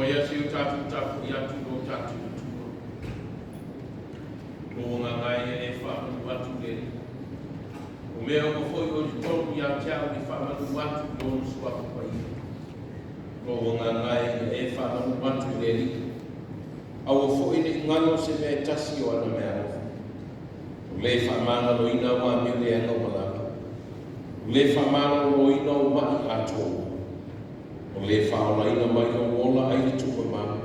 Maia se o tatou tapuai atu i lo tatou Atua. Lou agaga e ia e faamanu atu i le Alii. O mea uma foi o i totonu ia te au e faamanu atu i Lona suafa paia. Lou agaga e ia e faamanu atu i le Alii. Aua foi ne i galo se mea e tasi o ana meaalofa. O le faamagaloina au amio leaga o malama. O le faamaloloina o ma'i atoa uma. O le faaolaina mai ou ola ai le tuumamalu.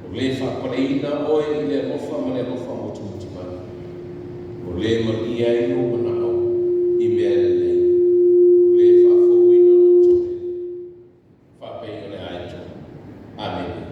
O le faapaleina oe i le alofa ma le alofa mutimutimau. O le malie ai lou manao i mea lelei. O le faafouina lou toelele faapei o le aeto. Amene.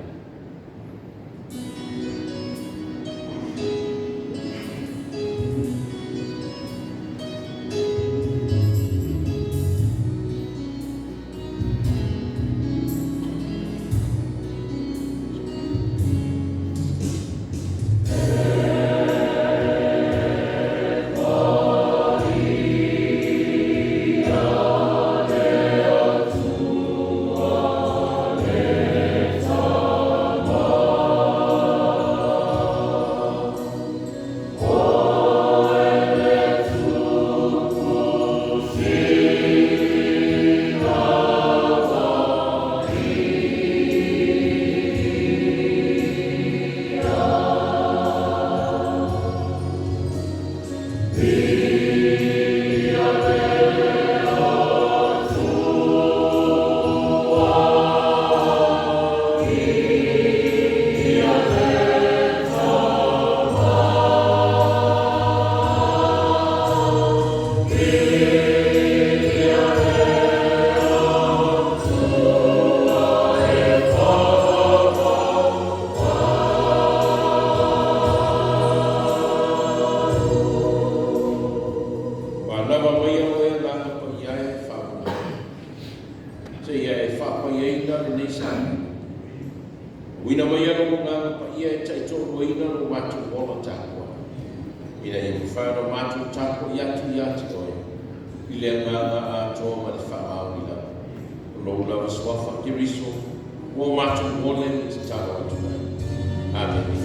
Manava maia oe Agaga Paia e faamanuia. Seia e faapaiaina lenei sailiga. Uina maia lou Agaga Paia e taitoaluaina lo matou ola tapuai. Ina ia mafai ona matou tapuai atu ia te oe i le agaga atoa ma le faamaoni lava. O lou lava suafa Keriso ua matou ole ma tatalo atu ai. Amene.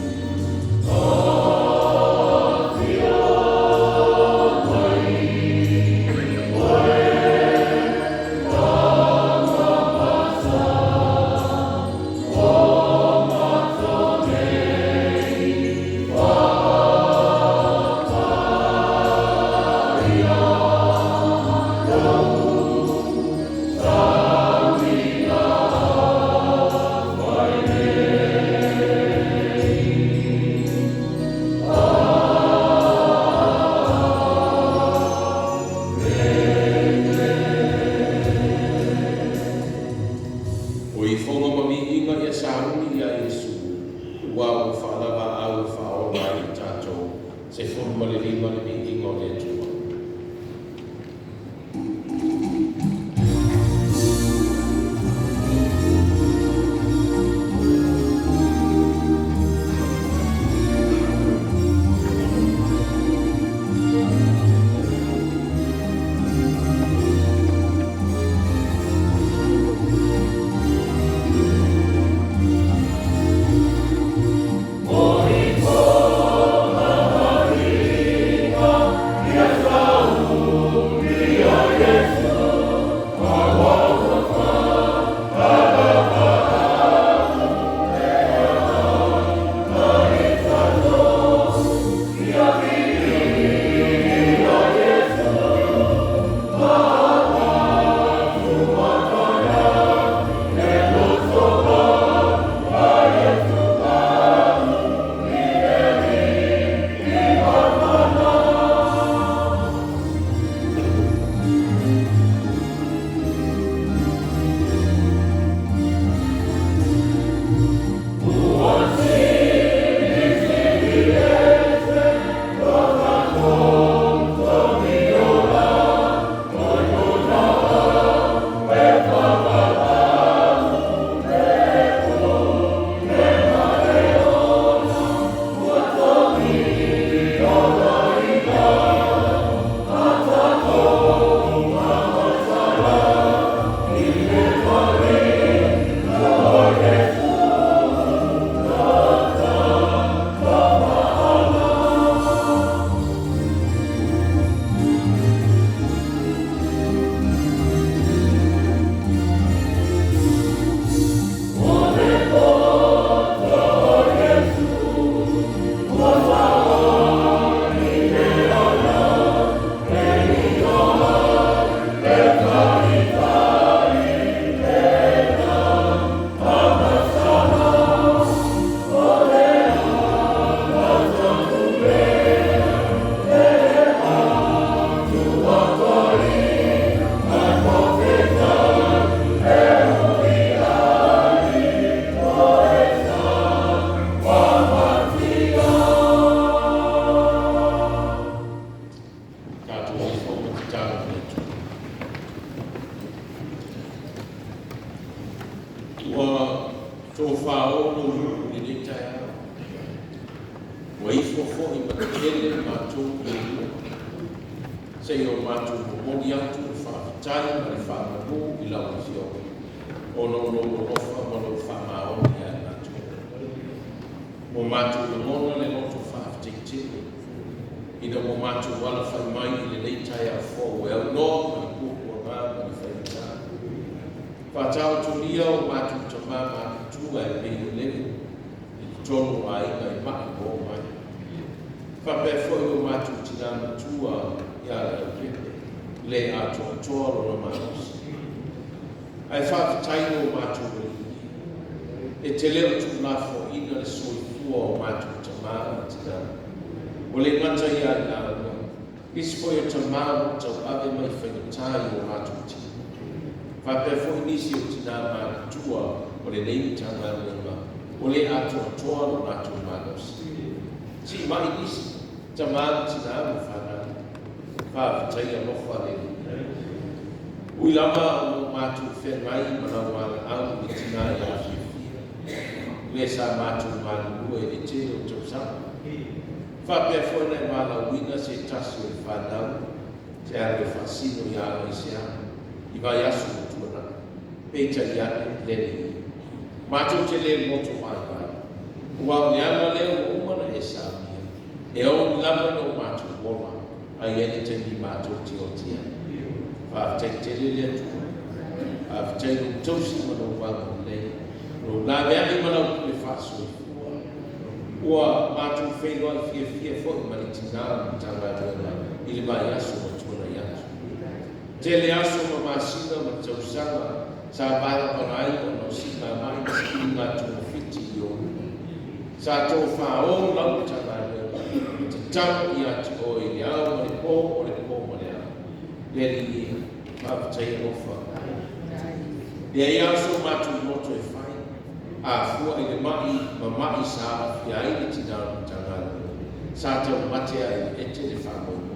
O ifoga ma viiga ia sauni ia Iesu, ua ua faalavaau e faaola ai i tatou, 15 le viiga o le Atua. O ifoga ma viiga ia. Ua tofao lou nuu i lenei taeao. Ua ifo foi ma tetele matou i luma seia o matou momoli atu le faafetai ma le faamanu i lau Afioga ona o lou alofa ma lou faamaoni ia i matou. Ua matou lagona le loto faafetai tele ina ua matou alafai mai i lenei taeao fou e aunoa ma ni puapuaga ma ni faigata. Faataotolia o matou tamā matutua e pei o Levi i totonu o aiga e ma'i ma oo mai. Faapea foi o matou tinā matua ia Leaupepe, le atoatoa lona malosi. Ae faafetai i o matou alii, e te le o tuulafoaiina le soifua o matou tamā ma tinā. Ua le gata ia i laua, nisi foi o tamā ua tauave mai faigata i o latou tino. Faapea foi nisi o tinā matutua o lenei Matagaluega ua le atoatoa lo latou malosi. Sii mai nisi tamā ma tinā ma fanau. Faafetai alofa le Alii. Ui lava o lo o matou feagai ma laualaau i le tinā ia Fiafia, le sa matou galulue i le tele o tausaga. Faapea foi ona e valaauina se tasi o le fanau se alu e faasino ia Agaisea i vaiaso ua tuanai. Peitai ane, le Alii, matou te le loto vaivai, aua o le ala lea ua uma ona e saunia, e aoauni lava ona o matou ola, a i ai le taimi matou te oti ai. Faafetai tele le Atua. Faafetai i lou tausi ma lou agalelei, lou laveai ma lau pule faasoifua. Ua matou feiloai fiafia foi ma le tinā o le Matagaluega i le vaiaso ua tuanai atu. Tele aso ma masina ma tausaga sa palapala ai ona o siigamai ma sailiga togafiti i ou luma. Sa tofao lau Matagaluega ma tatalo ia te oe i le ao ma le po, o le po ma le ao. Le Alii e, faafetai alofa. Leai lava so matou loto e fai, a fua i le ma'i ma ma'i sa aafia ai le tinā o le Matagaluega, sa taumate a i le ete le faamoemoe.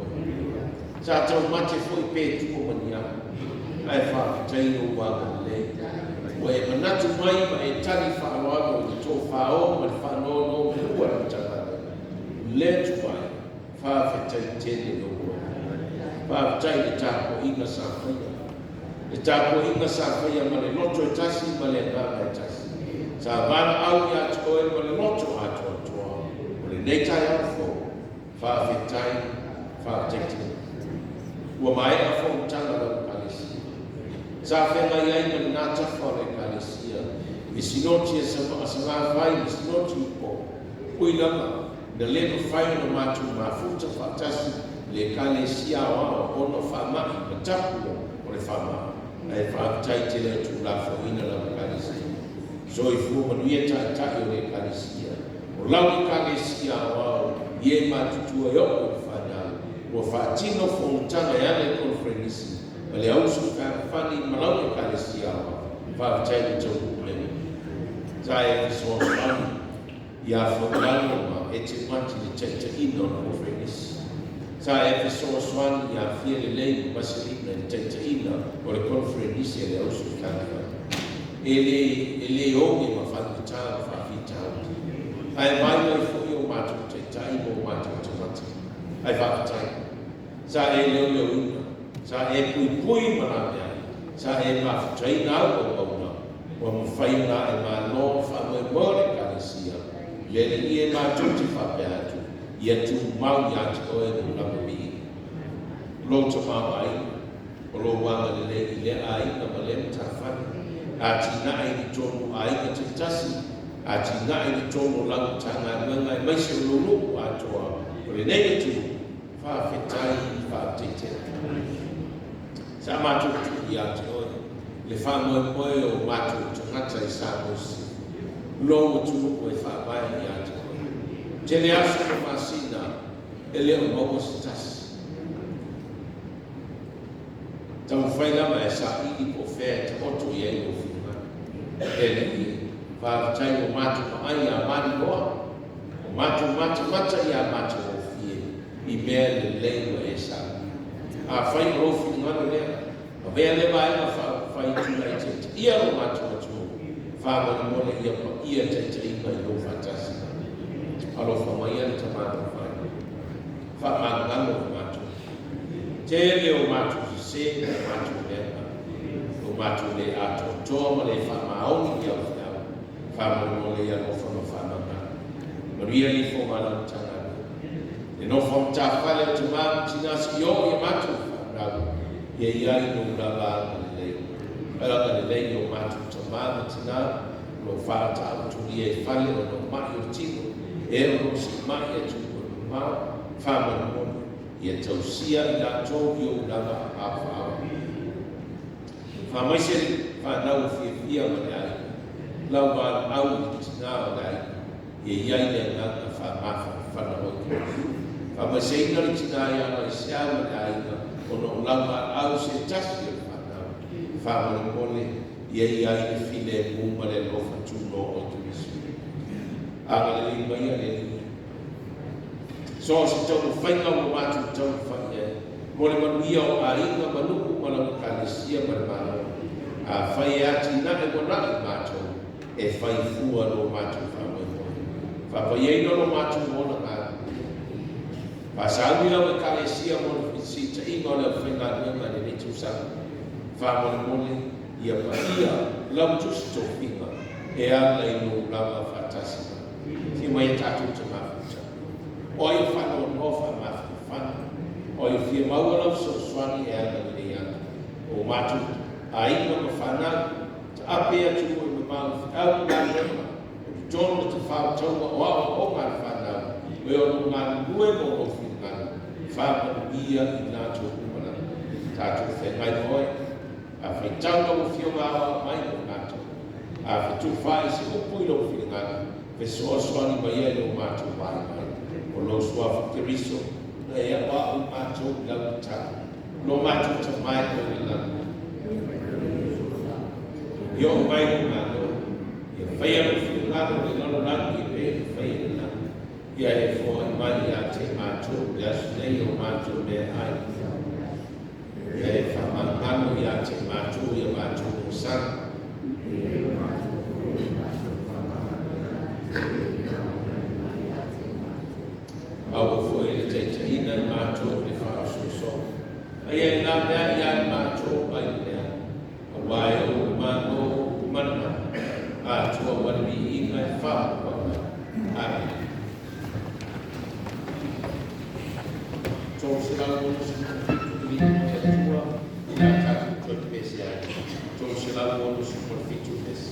Sa taumate foi pe tua ma ni a, ae faafetai i lou agalelei. Ua e manatu mai ma e tali faaaloalo i le tofao ma le faanonomanu a le Matagaluega. Le Tupai, faafetai tele lou alofa. Faafetai i le tapuaiga sa faia. Le tapuaiga sa faia ma le loto e tasi ma le agaga e tasi. Sa valaau ia te oe ma le loto atoatoa o lenei taeao fou. Faafetai, faafetai tele. Ua maea fonotaga lau Ekalesia. Sa feagai ai ma lena tafa o le Ekalesia i le sinoti a Salafai, le sinoti i Upolu. Ui lava ina le mafai ona matou mafuta faatasi i le Ekalesia aoao ona o faamai ma tapu o le faamai, ae faafetai tele o tuulafoaiina lau Ekalesia. Soifua manuia Taitai o le Ekalesia. O lau Ekalesia aoao i e matutua e oo i le fanau, ua faatino fonotaga e ala i koneferenisi ma le ausu fealofani ma lau Ekalesia aoao. Faafetai le taunuu lelei. Sa e fesoasoani ia Faulalo ma Etemati i le taitaiina o le koneferenisi. Sa e fesoasoani ia Fialelei ma Maselina i le taitaiina o le koneferenisi a le ausu fealofani. E le, e le oge ma faigata ma faafitauli. Ae vaivai foi o matou taitai ma o matou tagata. Ae faafetai. Sa e leoleoina, sa e puipui ma laveai, sa e mafutaina au auauna, ua mafai ona ae malo le faamoemoe o le Ekalesia, le Alii e matou te faapea atu, ia tumau ia te oe lou lava viiga, lou tamaoaiga. O lou agalelei i lea aiga ma lea matafale, atinae i totonu o aiga taitasi, atinae i totonu o lau Matagaluega aemaise o lou nuu atoa o lenei atunuu, faafetai, faafetai tele. Sa matou tuu ia te oe le faamoemoe o matou tagata i Samoa Sisifo, lou atunuu e faavae ia te oe. Tele aso ma masina e le o maua se tasi. Taumafai lava e saili po o fea e taoto i ai lou finagalo. Le Alii e, faafetai ua matou vaai iā Maliloa, ua matou matamata iā matagofie i mea lelei ua e saunia. Afai o lou finagalo lea, avea lea vaega faaupufai i tulaititi ia lo matou atunuu, Faamolemole ia paia taitaiga i lou faatasi. Alofa maia le Tama na fai. Faamagalo i matou. Tele o matou sese ma matou leaga. O matou le atoatoa ma le faamaoni i au feau. Faamolemole ia alofa ma faamagalo. Manuia le ifoga a lau Matagaluega. Le nofo a matafale o tamā ma tinā seia oo i a matou fanau, ia i ai lou lava agalelei. Agalelei i o matou tamā ma tinā o lo o faataotolia i fale ona o ma'i o le tino, e o lo o siimai i atunuu e mamao, faamolemole, ia tausia i latou i ou lava aao faaola. Faamaise le fanau o Fiafia ma le aiga, lau valaau i le tinā o le aiga, Ia i ai le agaga faamafanafana o oe Keriso. Faamaiseina le tina ia Laisea ma le aiga ona o lau valaau se tasi o le fanau. Faamolemole, ia i ai le filemu ma le alofa tunoa o oe Keriso. Agalelei maia le Alii. So o se taumafaiga ua matou taumafai i ai mo le manuia o aiga ma nuu ma lau Ekalesia ma le Malo. Afai e atinae uana'i matou, e fai fua lo matou faamoemoe. Faapaiaina lo matou ola galulue. Faasauni lau Ekalesia mo le fesiitaiga o le aufaigaluega i lenei tausaga. Faamolemole, ia paia lau tusi tofiga e ala i lou lava faatasi mai. Afio mai e tatou Tama Futa. O ai o faanoanoa faamafanafana, o ai o fia maua lau fesoasoani e agalelei atu. O matou aiga ma fanau, taape i atunuu e mamao i feau ma galuega, o totonu o tafao taua o aoaoga a le fanau, o e o lo o galulue mo lou finagalo, faamanuia i latou uma lava. Tatou feagai ma oe, a faitau lau Afioga aoao mai mo i matou. A fetufaai se upu i lou finagalo, fesoasoani mai ai lo matou vaivai. O lou Suafa Keriso, na e aoao i matou i lau tatalo. Lo matou Tama e oe i le lagi. Ia oo mai lou Malo, ia faia lou finagalo i le lalolagi e pei ona faia i le lagi. Ia e foai mai ia te matou i le aso nei o matou meaai. Ia e faamagalo ia te matou i a matou osaga. Aua foi e taitaiina i matou i le faaosoosoga, a ia e laveai ia i matou mai le leaga, auā e ou le Malo, o upu ma le mana, atoa ma le viiga e faaauau ai. Amene. 367 Viia le Atua i la tatou toe pepese ai. 367 pese.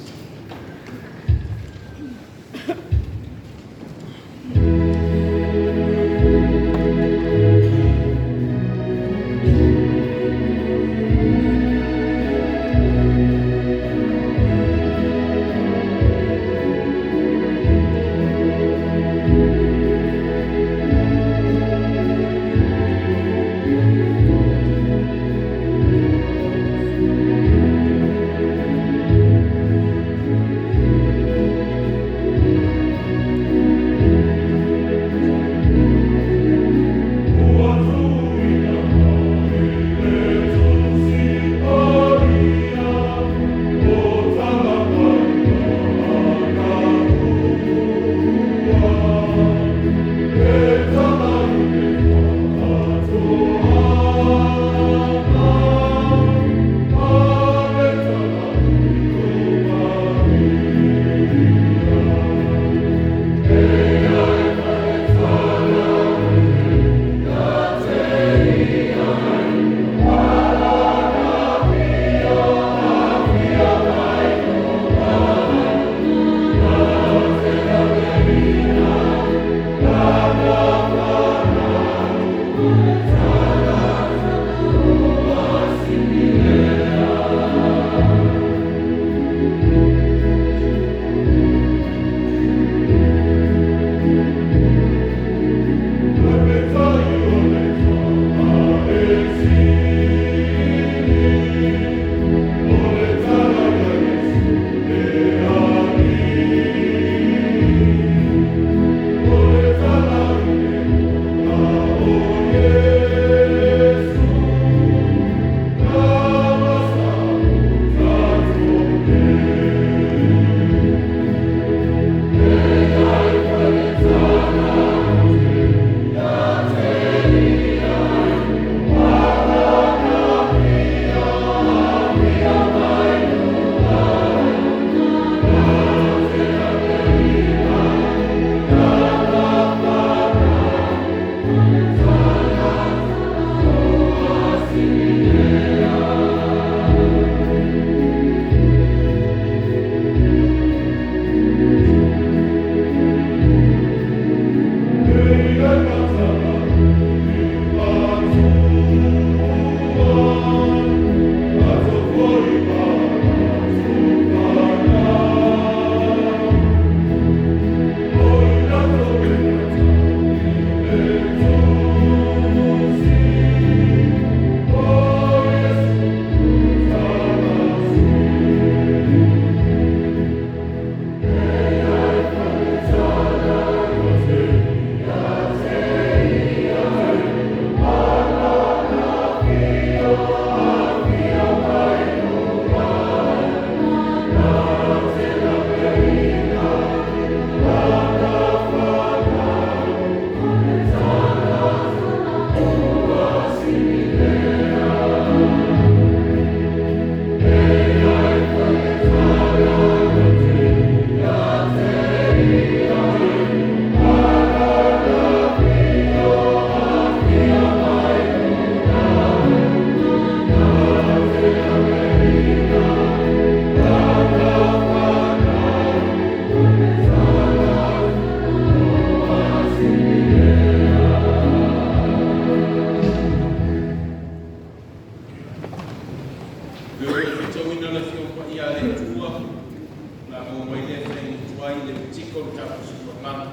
Levitiko mataupu 18,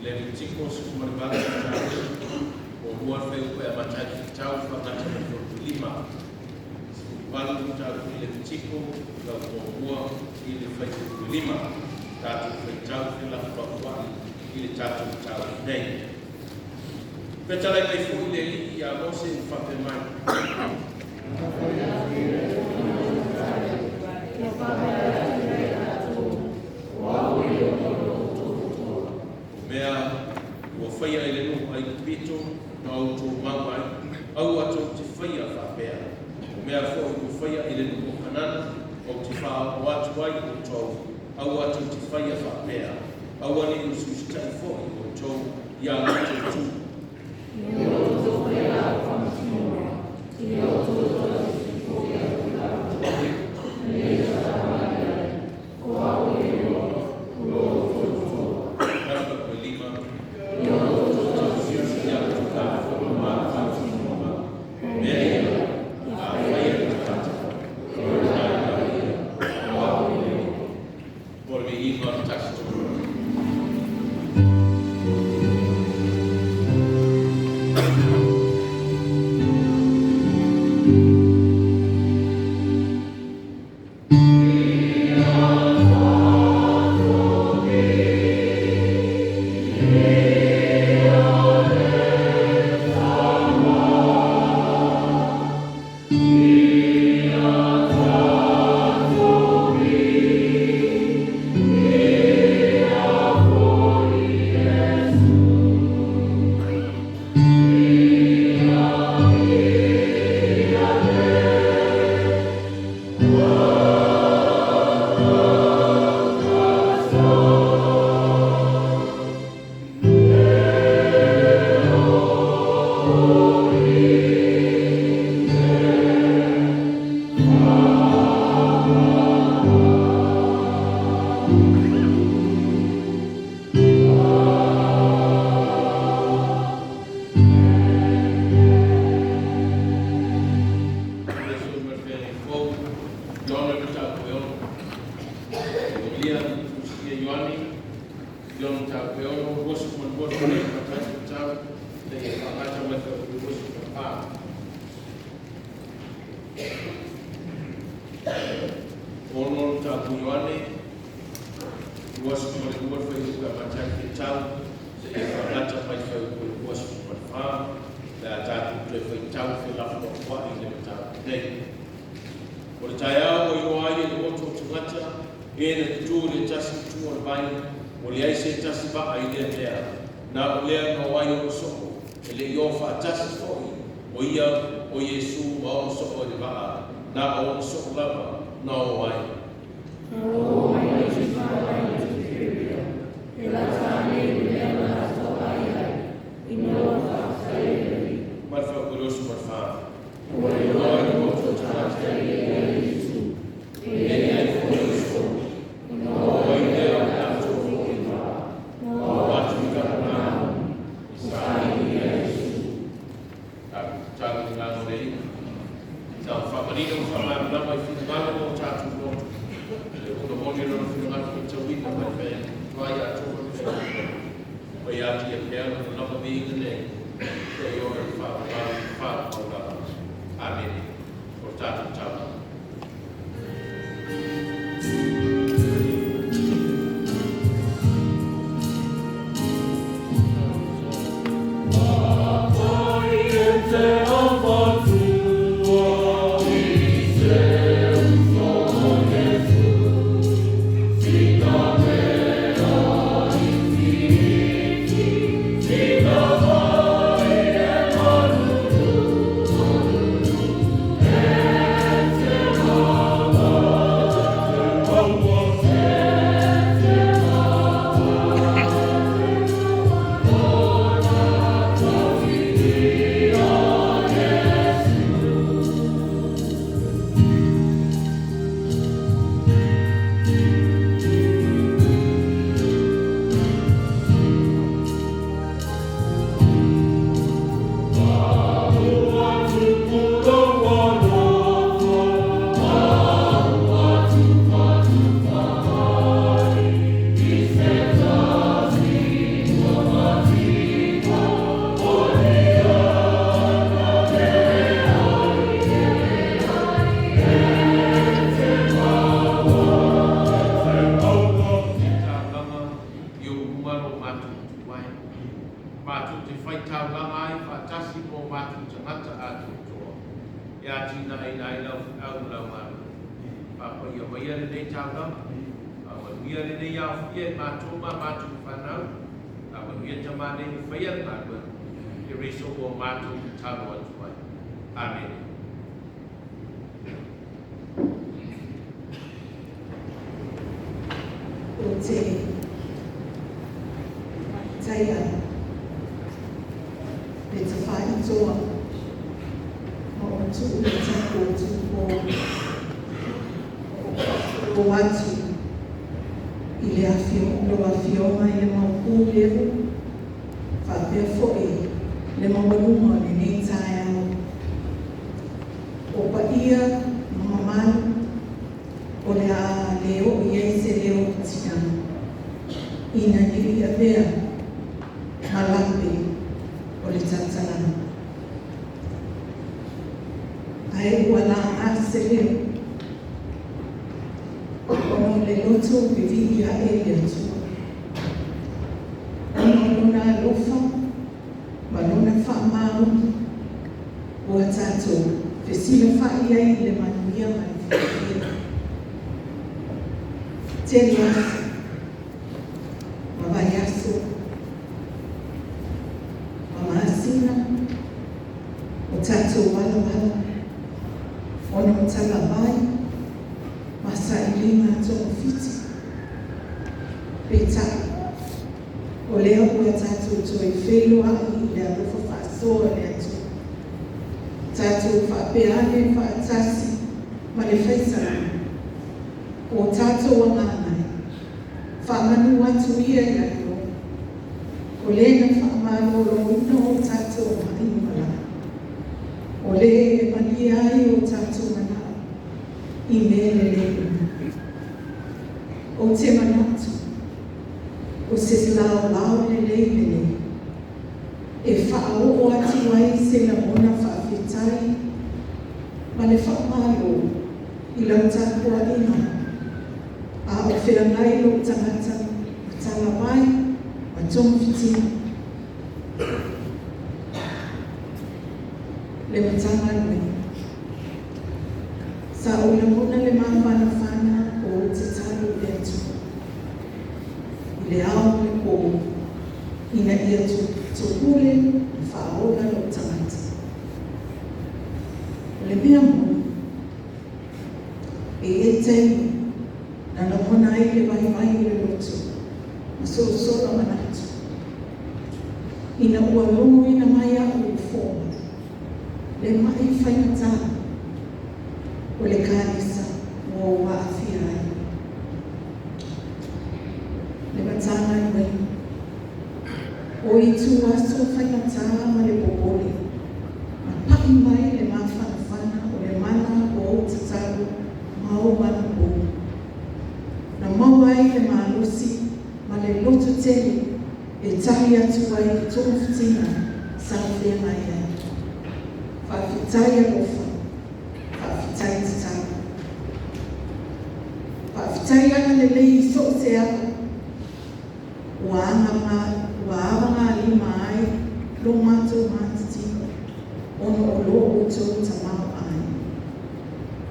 Levitiko 18 mataupu muamua le fuaiupu e amata ai le fetau faagata mai le fuaiupu 5. 18 mataupu i Levitiko lau muamua i le fuaiupu 5. Tatou faitau felafolafoai i le tatou mataupu nei. Fetalai mai foi le Alii ia Mose ma faapea mai. O mea ua faia e le nuu Aikupito na outou mau ai, aua tou te faia faapea. O mea foi ua faia e le nuu o Kanana, ou te faaoo atu ai outou, aua tou te faia faapea. Aua ne i usiusitai foi outou ia latou tu. O le taeao ua iloa ai e le motu o tagata e na tutū i le tasi i tua o le vai, ua leai se tasi vaa i lea mea, na o lea na o ai ona soo, e le i o faatasi foi o ia o Iesu ma ona soo i le vaa, na o ona soo lava na o ai. Ma le faauluulusu ma le fa. Ua iloa i le motu o tagata e leai foi o soo, na o ai lea o latou foi i le vaa, na o atu i Kapenaumu, e saili ia Iesu. Tatou tatalo i le agaga o le Alii, sa faamanino ma faamalamalama i finagalo o tatou loto. Matou te fai taulaga ai faatasi ma o matou tagata atoatoa, e atinaeina ai Lau feau ma Lau Malo. Faapaia maia lenei taulaga. Faamanuia lenei aofia i matou ma a matou fanau. Faamanuia tama nei na faia le galuega. Keriso ua matou tatalo atu ai. Amene. Ou te faafetaia le Tafaitoa ma ou tuu le tapu o Tupou ma ou faatulou atu i le lau Afioga i le Maopu Levu faapea foi le maualuga o lenei taeao. O paia ma mamalu o le a le oo i ai se leo o tina ina ne i avea ma lape o le tautalaga. Ae ua laga se leo ona o le loto vivii ae i le Atua, ona o Lona alofa ma Lona faamaoni ua tatou fesilafai ai i le manuia ma le fiafia. Tele aso ma vaiaso ma masina o tatou alawala ona o talavai ma sailiga togafiti. Peitai, o lea ua tatou toe feiloai i le alofa faasoa o le Atua. Tatou faapea ane faatasi ma le fai Salamo, o tatou agaga e, faamanu atu ia ia Ieova, o le na faamaloloina o tatou mai malai, o le e malie ai o tatou manao i mea lelei uma. Ou te manatu, o se laolao lelei lenei, e faaoo atu ai se lagona faafetai ma le faamalo i lau tapuaiga a o feagai lou tagata ma talavai ma togafitiga. Le Matagaluega. Sa ou lagona le mafanafana o ou tatalo i le Atua i le ao ma le po ina ia topule ma faaola lou tagata. O le mea moni, e i ai taimi na lagona ai le vaivai o le loto ma solosola manatu, ina ua logoina mai au e le fomai le mai faigata o le kanesa ua ou aafia ai. Le Matagaluega, o ituaso faigata ma le popole, na pai mai le mafanafana o le mana o ou tatalo ma ou anapo. Na maua ai le malosi ma le lototele e tali atu ai i togafitiga sa feagai ai. Faafetai alofa, faafetai tatalo. Faafetai agalelei i so o se ala ua avagalima ai lo matou matatino ona o lo outou tamaoaiga.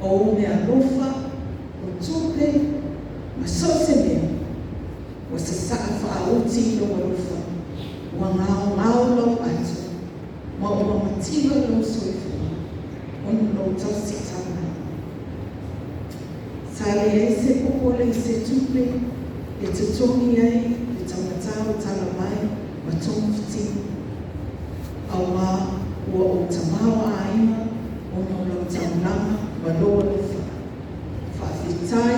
O ou meaalofa, o tupe, ma so o se mea, ua sasaa faaoti i lou alofa, ua gaogao lau ato, ma ua mativa lou soifua ona o lou tausitaulaga. Sa leai se popole i se tupe e totogi ai le taugata o talavai ma togafitiga, aua ua ou tamaoaiga ona o lau taulaga ma lou alofa. Faafetai,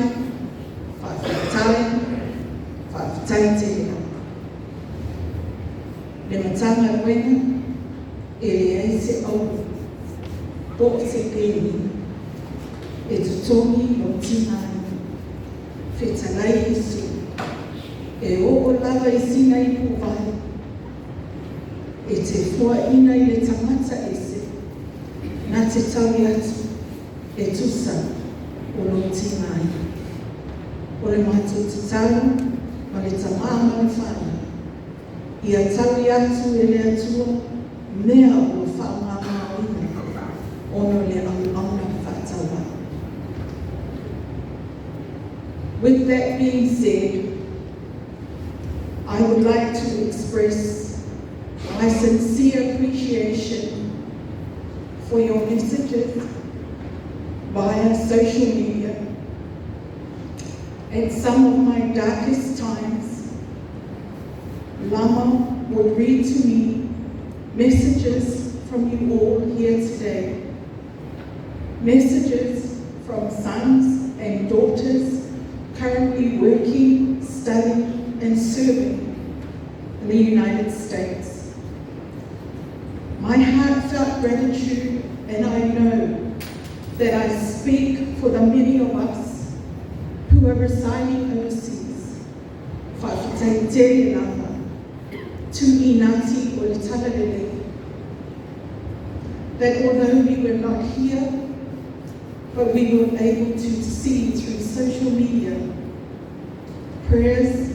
faafetai, faafetai tele lava. Le Matagaluega, e leai se auro po o se peni e totogi lou tigaina. Fetalai Iesu, e oo lava i sina ipuvai, e te fuaina i le tagata ese na te taui atu e tusa o lou tigaina. O le matou tatalo ma le tamā ma le fanau, Ia taui atu e le Atua mea ua faamamaina ona o le auauna faatauvaa. With that being said, I would like to express my sincere appreciation for your messages via social media. At some of my darkest times, Lama would read to me messages from you all here today. Messages from sons and daughters currently working, studying, and serving in the United States. My heartfelt gratitude, and I know that I speak for the many of us who are residing overseas. Faafetai tele lava, tu'uinati o le Talalelei. That although we were not here, but we were able to see through social media prayers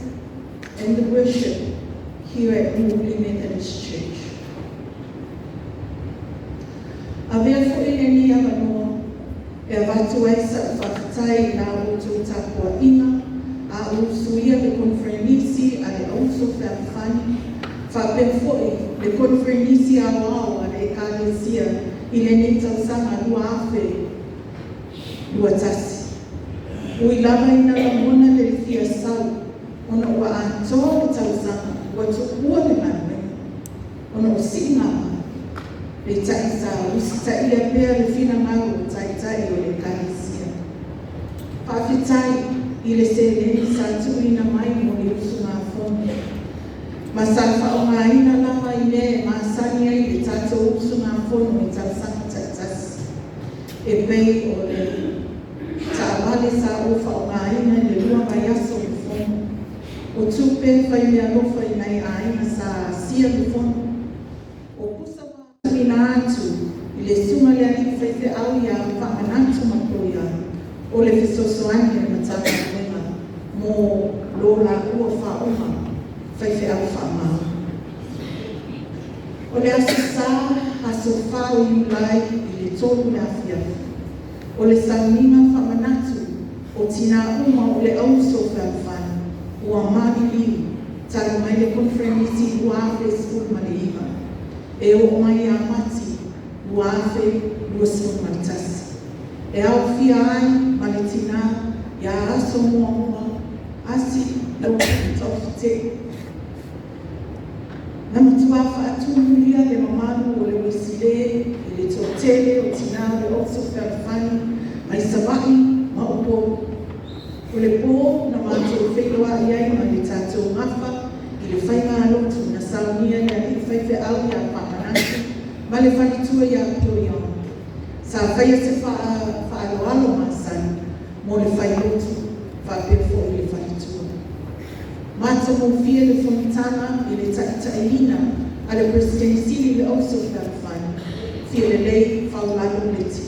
and the worship here at Nuuuli Methodist Church. Avea fo'i lenei avanoa e avatu ai sa'u faafetai i la outou tapua'iga a o usuia le koneferenisi a le Auuso Fealofani faapea fo'i le koneferenisi aoao a le Ekalesia i lenei tausaga 2021. Ui lava ina lagona le fia sau ona ua atoa le tausaga ua tuua le galuega ona o si'iga peitai sa usita'ia pea le finagalo o Taitai o le Ekalesia. Faafetai i le seleni sa tuuina mai mo le usugafono ma sa faaaogāina lava i mea e masani ai le tatou usugafono i tausaga ta'itasi, e pei o le taavale sa ou faaaogāina i le lua vaiaso o le fono, o tupe faimeaalofa i nai aiga sa asia le fono, o pusa tuuina atu i le susuga i le alii faifeau ia Faamanatu ma Poiano o le fesoasoani a le Matagaluega mo lo laua faauuga faifeau faamama. O le Aso Sa aso 4 o Iulai i le 3 le afiafi, o le sauniga faamanatu o tinā uma o le Auuso Fealofani ua maliliu talu mai le koneferenisi 2019 e oo mai ia Mati 2021, e aofia ai ma le tinā ia Aso Muamua Asi Lotu Taufete'e. Na matuā faatumulia le mamalu o le Uesilē i le toatele o tinā o le Auuso Fealofani mai Savaii ma Upolu. O le pō na matou feiloai ai ma le tatou gafa i le faigalotu na saunia e le alii faifeau ia Faamanatu ma le faletua ia Ployong. Sa faia se faaaloalo masani mo le failotu faapea fo'i le faletua. Matagofie le fonotaga i le taʻitaʻiina a le Peresetene Sili o le Auuso Fealofani, Fialelei Faulalo Leti,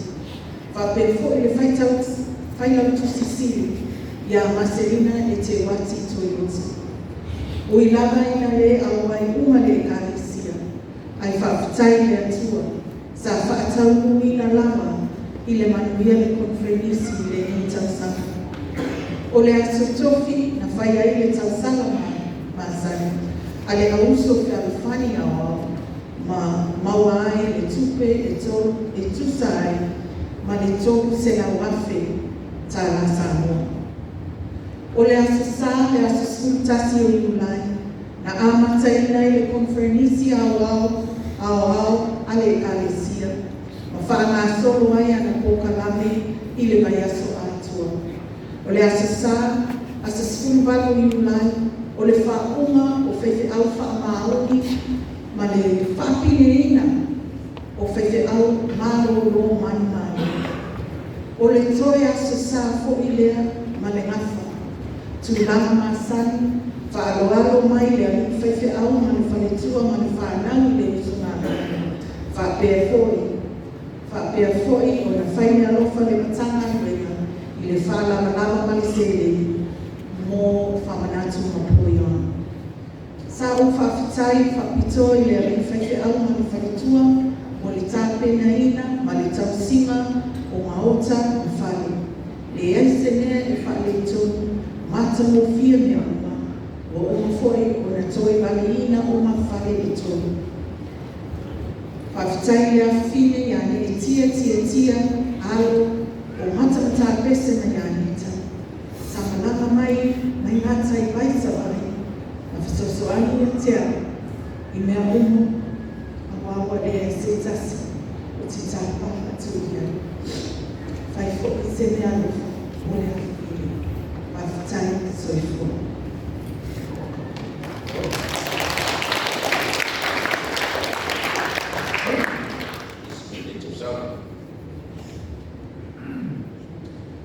faapea fo'i le Failautusi Sili ia Maselina Eteuati Toeote. Ui lava ina le auai uma le Ekalesia, ae faafetai i le Atua sa faataunuuina lava i le manuia le koneferenisi i lenei tausaga. O le Aso Tofi na fai ai le tausala masani a le Auuso Fealofani Aoao ma maua ai le tupe e tusa ai ma le 300,000 tālā Samoa. O le Aso Sa le aso 11 o Iulai, na amataina ai le koneferenisi aoao aoao a le Ekalesia ma faagasolo ai ana polokalame i le vaiaso atoa. O le Aso Sa aso 18 o Iulai, o le faauuga o faifeau faamaoni ma le faapineina o faifeau malōlō manumalo. O le toe Aso Sa fo'i lea ma le gafa tulaga masani, faaaloalo mai le alii faifeau ma le faletua ma le fanau i le usugafono, faapea fo'i ona fai meaalofa le Matagaluega i le faalavalava ma le seleni mo Faamanatu ma Ployong. Sa ou faafetai faapitoa i le alii faifeau ma le faletua mo le tapenaina ma le tausiga o maota ma fale. Leai se mea e faaletonu, matagofie mea uma, ua uma foi ona toe valiina uma fale e tolu. Faafetai i le afafine ia Neetia Tiatia, alo o Matamata Pese ma Ianita, sa malaga mai mai gataivai Savaii, na fesoasoani ia te au i mea uma aua ua leai se tasi ou te tapa atu i ai. Fai foi se meaalofa mo le afafine. Faafetai. Soifua.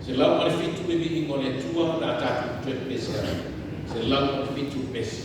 107 le viiga o le Atua o le a tatou toe pepese ai. 107 pepese.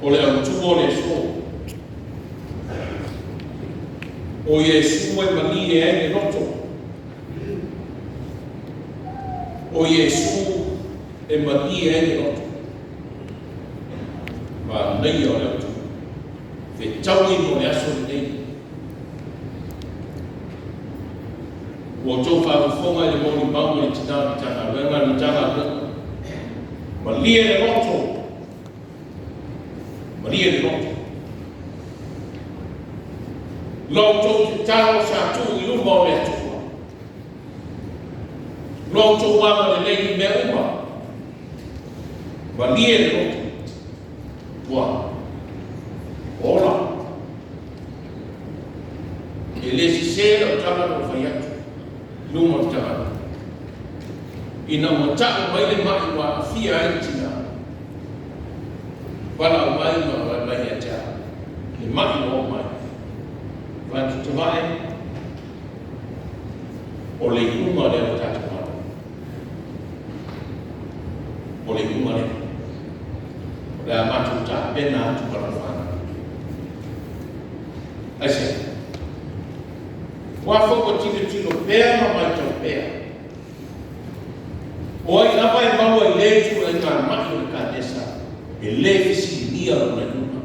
O le autu o le aso. O Iesu e malie ai le loto. O Iesu e malie ai le loto. Manaia o le Autu. Fetaui mo le aso lenei. Ua outou faafofoga i le molimau a le tina o le Matagaluega, le Matagaluega. Malie le loto, malie le loto. La outou tatalo sa tuu i luma o le Atua. La outou agalelei i mea uma. Malie le loto. Ua ola. E le sese lau tala na ou fai atu i luma o le tagata. Ina ua ta'u mai le ma'i ua aafia ai le tinā, valaau mai ma fai mai ia te au, le ma'i ua oo mai. Fai atu, Tavae, o le iuga lea o le tatou galuega. O le iuga lea. O le a matou tapena atu ma lau fanau. Aisea? Aua foi ua tilotilo pea ma matau pea. O ai lava e maua i lea ituaiga ma'i o le kanesa, e le fesiligia lona iuga.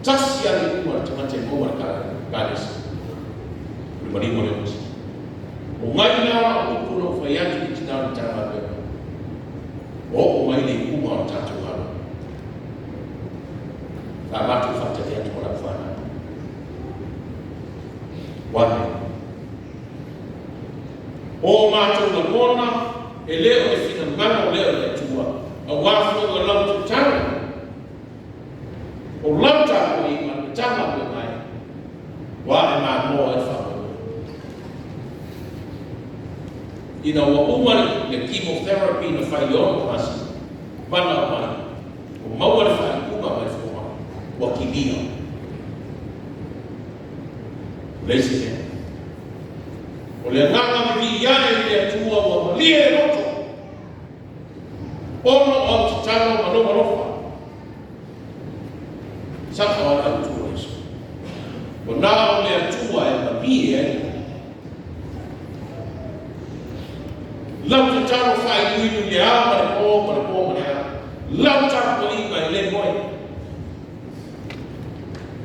Tasi lava le iuga o le tagata e maua i le kanesa, o le maliu ma le oti. O ngai la o upu na ou fai atu i le tina o le Matagaluega, ua oo mai le iuga o le tatou galuega. O le a matou faatali atu ma lau fanau. Ua O matou lagona e le o le finagalo lea o le Atua, aua foi o lau tatalo, o lau tapuaiga, le Matagaluega e, ua ae mamoa ai le faamoemoe. Ina ua uma le chemotherapy na fai i le 6 masina, valaau mai, ua maua le faaiuga mai le fomai, ua kilia. O le isi mea, o le agaga vivii ae i le Atua ua malie le loto, ona o au tatalo ma lou alofa. Sa'o lava le autu o Iesu. Ua na o le Atua e malie ai le loto. Lau tatalo faailuilu i le ao ma le po ma le po ma le ao. Lau tapuaiga e le moe.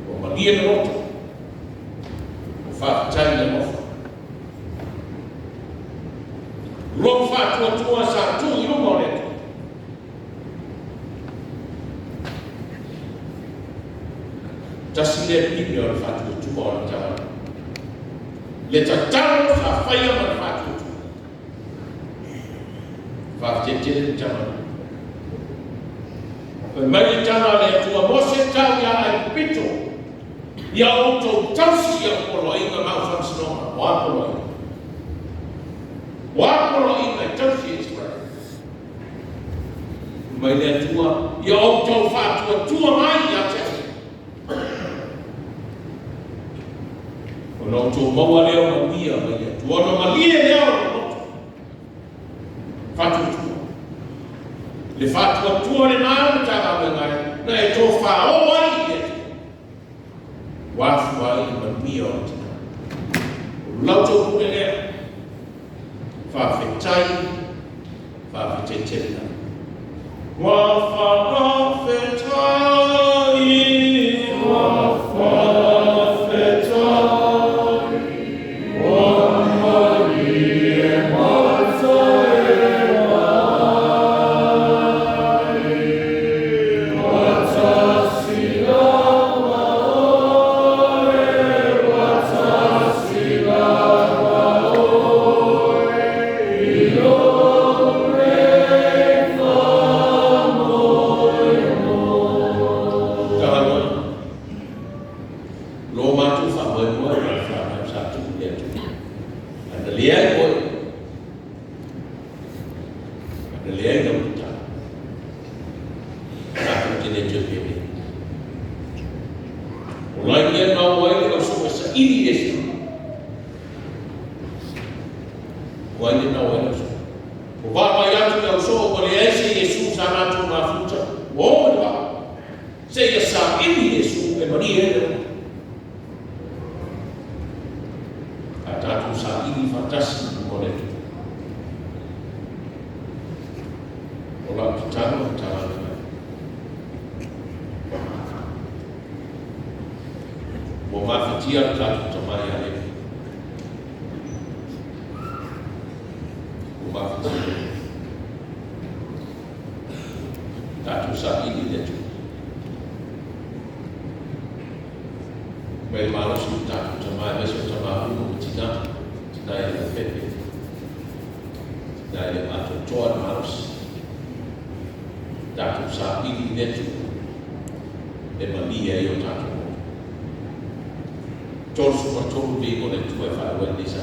Ua malie le loto. Ua faafetai i le alofa. Lou faatuatua sa tuu i luma o le Atua. Tasi lea pine o le faatuatua o le tagata. Le tatalo sa faia ma le faatuatua. Faafetai tele le tagata. Fai mai le tala a le Atua, Mose tau ia Aikupito, ia outou tausi i au poloaiga ma au faamasinoga. O a poloaiga? O a poloaiga e tausi e Israele? Mai le Atua, ia outou faatuatua mai ia te au. Ona outou maua lea o manuia mai le Atua, ona malie lea o lou loto. Faatuatua. Le faatuatua lenā o le Matagaluega e, na e tofāo ai i le Atua. Ua afua ai le manuia o le tina. O la outou pule lea. Faafetai, faafetai tele lava. Ua faafetai, ua faafetai, ua malie mata e mai, Watasi lava oe, watasi lava oe, i lou nei faamoemoe. Tagaloa. Lo matou faamoemoe ma le fanau sa tuu i le Atua. Ae na leai oe. Na leai lau tatalo. Tatou te le toe penei. O lai lea na o ai le ausoa e saili i Iesu. O ai lea na o ai le ausoa? Ua vaavaai atu le ausoa ua leai se Iesu sa latou mafuta, ua o i le vaa. Seia saili Iesu e malie ai le loto. A tatou saili faatasi i luma o le Atua. O lau tatalo ma tagata. Mafatia le tatou tama ia Levi. Ua mafatia. Tatou saili i le Atua. Mai le malosi o tatou tama, aemaise o tama uma ma tina, tina e le pepe, tina e le atoatoa le malosi. Tatou saili i le Atua e malie ai o tatou loto. 33 viiga o le Atua e faaiu ai lenei sa.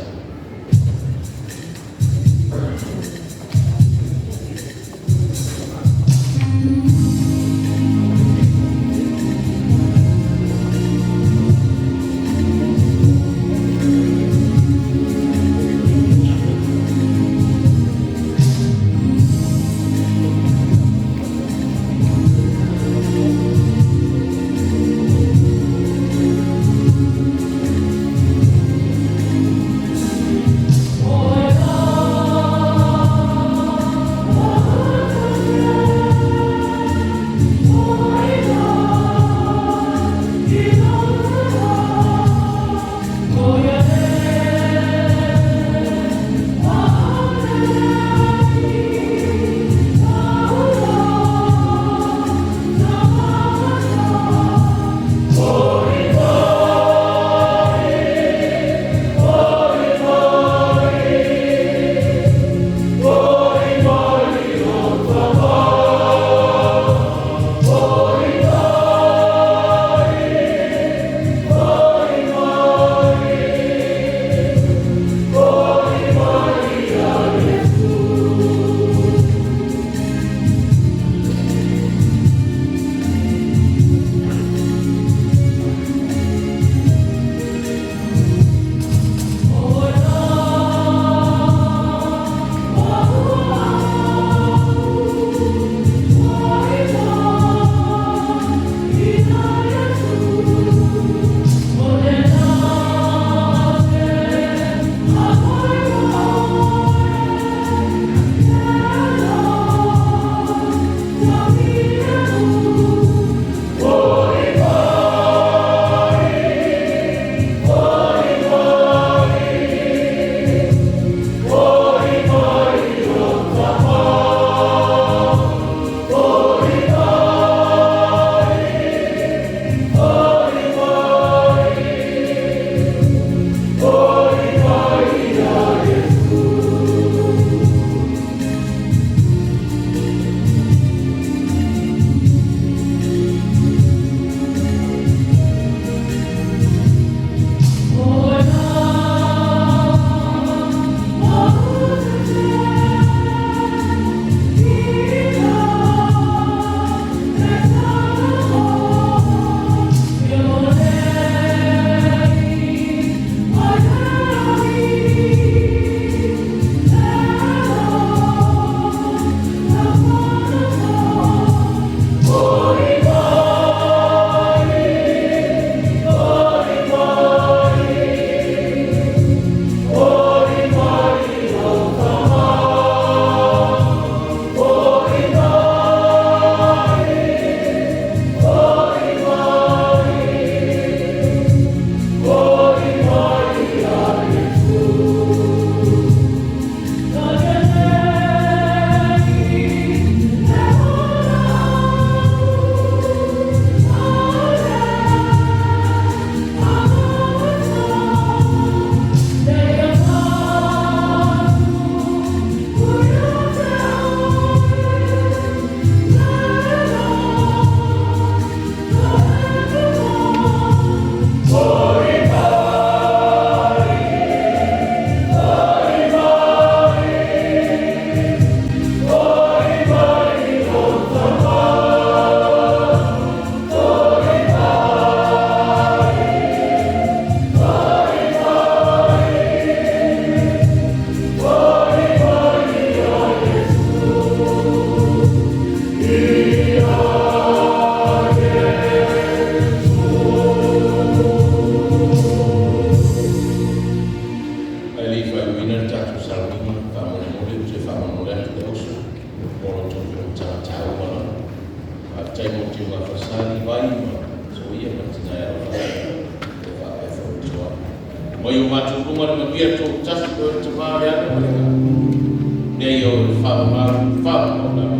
Ae le i faaiuina le tatou sauniga, faamolemole ou te faamolemole atu le oso mo lo outou fonotaga taua lava. Faafetai mo tiuga fasali, vai ma soia ma tina e alofa e faapea foi. Mai o matou luga le manuia toatasi o le Tama, le Ana ma le Agaga. Mea ia o le faamamalu, faamamau.